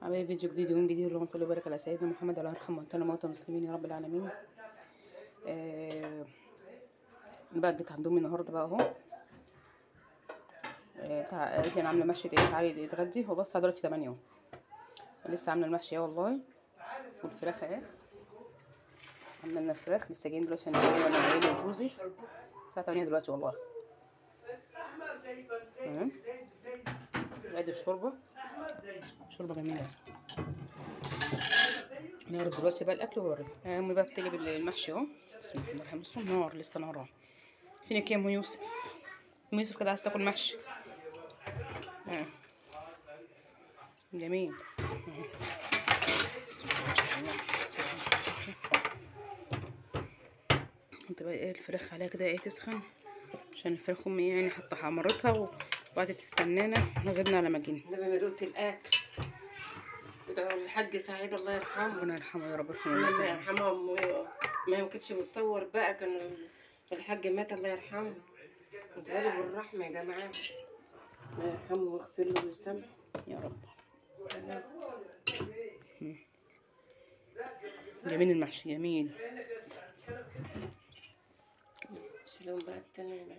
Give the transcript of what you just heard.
عامل فيديو جديد، يوم جديد. اللهم صل وبارك على سيدنا محمد الله يرحم موتانا موتى المسلمين يا رب العالمين. بقى جيت عند امي النهارده بقى اهو. قالت لي انا عامله محشي، ايه تعالي اتغدي. هو بس دلوقتي 8 اهو، لسه عامله المحشي اهو والله، والفراخ اهي عامله لنا فراخ. لسه جايين دلوقتي انا وعيالي وجوزي الساعة 8 دلوقتي والله. تمام، ادي الشوربة، شوربة جميلة. نعرف دلوقتي بقى الاكل واوريكم. امي بقى بتقلب المحشي اهو. بسم الله الرحمن الرحيم. بصوا النار لسه نار. فينك يا ام يوسف؟ ام يوسف كده عايز تاكل محشي. جميل. بسم الله ما شاء الله. بسم الله. انت بقى ايه الفراخ عليها كده ايه تسخن، عشان الفراخ امي يعني حتى حمرتها وقعدت تستنانا، احنا غبنا على ما جينا. لما ما دقت الاكل بتاع الحاج سعيد الله يرحمه. ربنا يرحمه يا رب، يرحمه الله يرحمه. امه ما كانتش بتصور بقى، كان الحاج مات الله يرحمه. ادعوا بالرحمة يا جماعة، الله يرحمه ويغفر له ويسامحه يا رب. جميل المحشي، جميل. شيلهم بقى التاني.